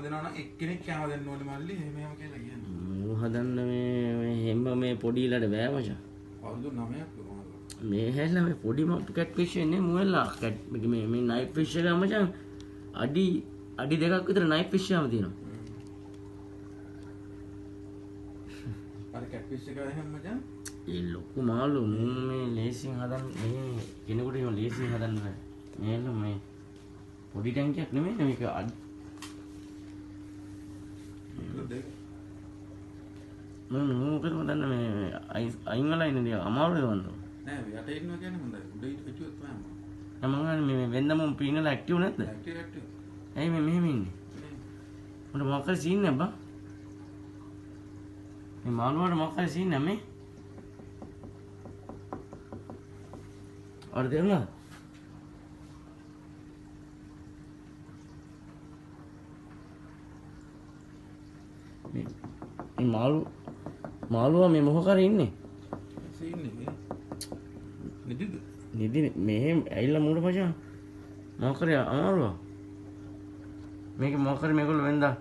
දෙනවා නම් එක්කෙනෙක් කෑම දෙන්න ඕනේ මල්ලි එහෙම එහෙම කියලා කියන්නේ. මූ හදන්න මේ හැම මේ පොඩි ඊළඟ බෑ මචං. අවුරුදු 9ක් කොහොමද? මේ හැල්ලා මේ පොඩි කැට් ෆිෂ් එන්නේ මූ හැල්ලා කැට් මේ මේ නයිෆ් ෆිෂ් එක මචං අඩි අඩි 2ක් විතර නයිෆ් ෆිෂ් එකම තියෙනවා. අර කැට් ෆිෂ් එක එහෙම මචං ඒ ලොකු මාළු මුන් මේ ලේසියෙන් හදන්න මේ කෙනෙකුට එහෙම ලේසියෙන් හදන්න බෑ. මේ මේ පොඩි ටැංකියක් නෙමෙයි මේක. මම මොකද මන් මේ අයින් වෙලා ඉන්න දේ අමාරුද වන්ද? නෑ යට ඉන්නවා කියන්නේ හොඳයි. උඩ හිටියොත් තමයි අමාරු. නෑ මං අහන්නේ මේ වෙන්දම පීනලා ඇක්ටිව් නැද්ද? Active active. ඇයි මේ මෙහෙම ඉන්නේ? මට මොකක් හරි සීන් නෑ බං. මේ මාළුවාට මොකක් හරි සීන් නෑ මේ. අර තේරුණාද? මේ මේ මාළු මාළුවා මේ මොකක් හරි ඉන්නේ. සීන් එකේ. නිදිද? නිදි මෙහෙම ඇවිල්ලා මූණ මචං. මොකක් හරි අමාරුවා. මේක මොකක් හරි මේගොල්ලෝ වෙන්දා